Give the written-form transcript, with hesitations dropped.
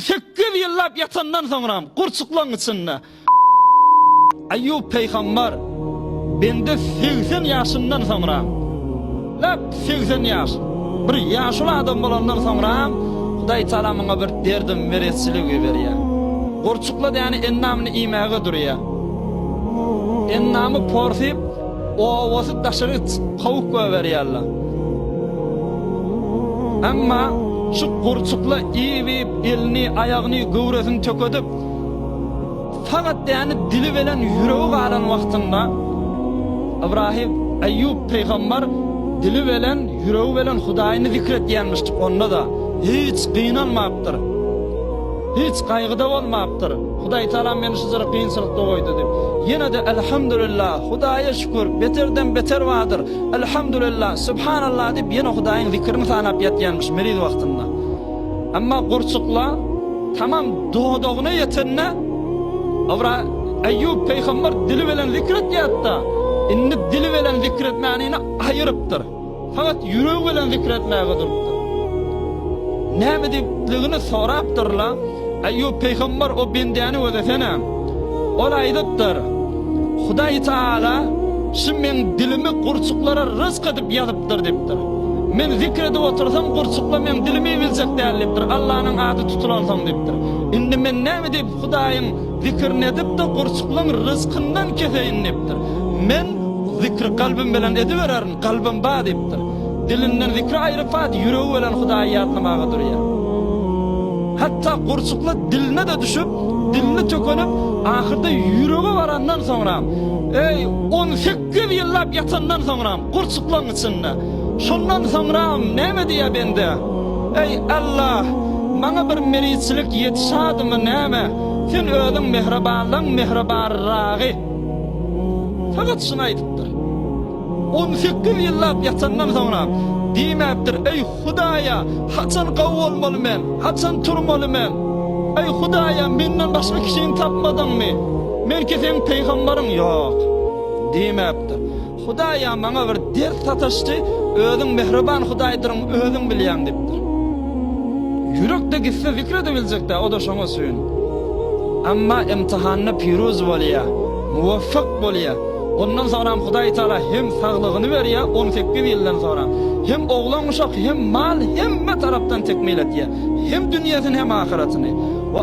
Sekiz ýyllap ýatandan soňram gurçuklaň içinde. Aýup peýgambar bende 80 ýaşyndan soňra, lap 80 ýaş, bir ýaşuly adam bolandan soňram Hudaý Taala muňa bir derdim meretçiligi berýär. Gurçukla däni endamyny iýmäge durýar. Endamy porsyp, Owasy daşary kowup goýberýärler. Emma şu gurçukla iýip-iýip elini, aýagyny, göwresini tökedip, fakat däni dili bilen ýüregi galan wagtynda Ybrahym, Eýýup pygamber dili bilen, ýüregi bilen Hudaýyny zikr etýänmişdik, onda-da hiç gynanmapdyr. Hiç gaýgyda bolmapdyr. Hudaý Tagala meni şu jyry kynçylykda goýdy diýip. Ýene-de Elhamdülillah, Hudaýa şükür, beterden beter bardyr. Elhamdülillah, Sübhanallah diýip ýene Hudaýyň zikrini sanap ýatýanmyş meriz wagtynda. Emma gurçukla tamam dodagyna ýetende Ibra Eýýup peýgamber dili bilen zikr etýärdi-de, indi dili bilen zikr etmänini aýyrypdyr. Fakat ýüregi bilen zikr etmäge durupdyr. Näme diýipligini sorapdyrlar. Eýýup pygamber o bendäni gözesene. Ol aýdypdyr, Hudaý Taala şu meň dilimi gurçuklara ryzk edip ýazypdyr diýipdir. Men zikr edip otursam gurçuklar meň dilimi iýibiljek däl diýipdir, Allanyň ady tutulansoň diýipdir. Indi men näme diýip Hudaýyň zikrini edip-de gurçuklaň ryzkyndan keseýin diýipdir. Men zikri kalbym bilen edibererin, kalbym bar diýipdir. Dilinden zikri aýryp-a, ýüregi bilen Hudaýy ýatlamaga durýar. Hatda gurçukla diline-de düşüp, dilini tökenip, ahyrda ýürege barandan soňram, eý, 18 ýyllap ýatandan soňram, gurçuklaň içinde, şondan soňram näme diýýär bende? Eý, Allah! Maňa bir meriçilik ýetişadymy näme? Sen özüň mähribanlaň mähribanragy. Fakat şuny aýdypdyr. 18 ýyllap ýatandan soňra diýmäpdir, Eý, Hudaýa, haçan gowy bolmaly men? Haçan turmaly men? Eý, Hudaýa, menden başga kişini tapmadyňmy? Menki seň pygambaryň ýok. Diýmäpdir. Hudaýa, maňa bir dert sataşdy, özüň mähriban Hudaýdyryň, özüň bilýäň diýipdir. Ýürek-de gitse zikr edebiljek-dä, o-da şoňa üçin. Emma imtihanda piruz bolýar, muwaffak bolýar. Ondan soňram Hudaý Taala hem saglygyny berýär, 18 ýyldan soňra. Hem oglan-uşak, hem mal, hemme tarapdan tekmil etýär. Hem dünýesini, hem ahyratyny.